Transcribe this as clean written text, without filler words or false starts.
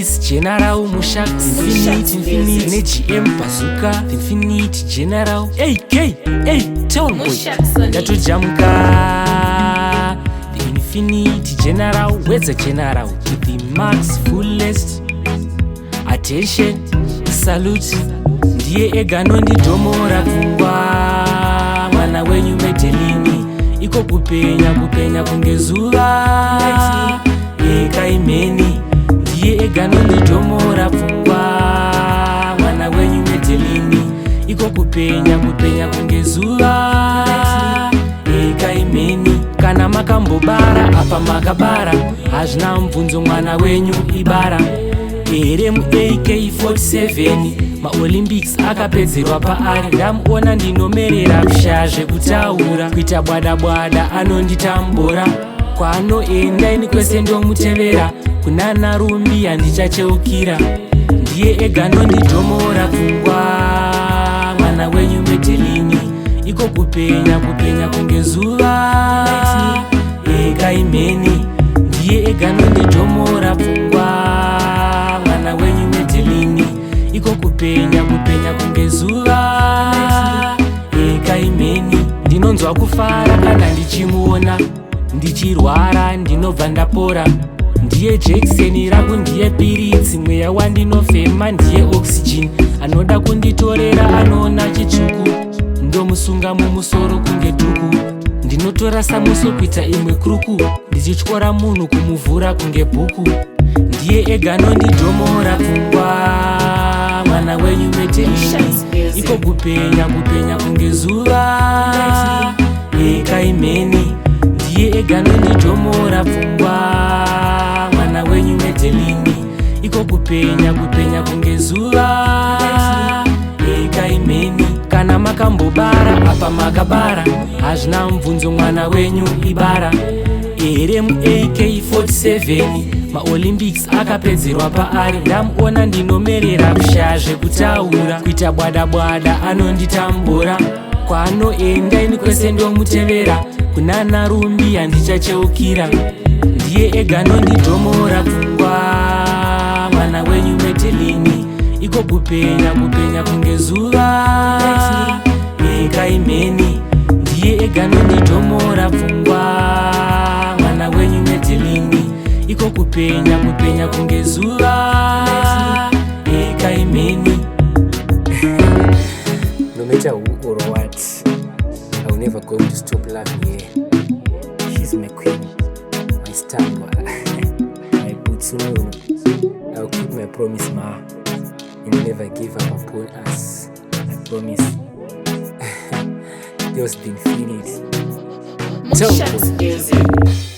Peace General Mushak, Infinite, Infinite neGM Bazooka, Infinite General AK A Town Boy. Ndatojamuka, the Infinite General Wedza General to the max fullest. Attention, salute. Ndiye ega anondidhomora pfungwa, mwana wenyu Medelini. Iko kupenya, kupenya kunge zuva. Ekaimeni, ndiye ega anondidhomora pfungwa, mwana wenyu Medelini. Iko kupenya, kupenya kunge zuva. Ekaimeni, kana makambobara apa makabara, hazvina mubvunzo, mwana wenyu ibara. RM AK47, maOlympics akapedzerwa paari. Ndamuona ndinomerera kushaya zvekutaura, kuita bwada bwada, anonditambura. Kwaanoenda ini kwese ndomutevera, kunana Rumbi handichacheukira. Ndiye ega anondidhomora pfungwa, mwana wenyu Medelini. Iko kupenya, kupenya kunge zuva. Ekaimeni, ndiye ega anondidhomora pfungwa, mwana wenyu Medelini. Iko kupenya, kupenya kunge zuva. Ekaimeni, ndinonzwa kufara kana ndichimuona. Ndichirwara ndinobva ndapora. Ndiye jekiseni rangu, ndiye piritsi, mweya wandinofema ndiye oxygen. Anoda kunditorera anoona chitsvuku, ndomusunga mumusoro kunge dhuku. Ndinotora samuso kuita imwe kruku, ndichityora munhu kumuvhura kunge bhuku. Ndiye ega anondidhomora pfungwa, mwana wenyu Medelini. Iko kupenya, kupenya kunge zuva. Ekaimeni, ndiye ega anondidhomora pfungwa, mwana wenyu Medelini. Iko kupenya, kupenya kunge zuva. Ekaimeni, kana makambobara apa makabara, hazvina mubvunzo, mwana wenyu ibara. RM AK47, maOlympics akapedzerwa paari. Ndamuona ndinomerera kushaya zvekutaura, kuita bwada bwada, anonditambura. Kwaanoenda ini kwese ndomutevera, kunana Rumbi handichacheukira. Ndiye ega anondidhomora pfungwa, mwana wenyu Medelini. Iko kupenya, kupenya kunge zuva. Ekaimeni, ndiye ega anondidhomora pfungwa, mwana wenyu Medelini. Iko kupenya, kupenya kunge zuva. Ekaimeni. No matter who or what, I will never going to stop loving her. She's my queen, my star, my butsunono. I'll keep my promise, ma, and never give up upon us. I promise. There's the Infinite. Mushax Music.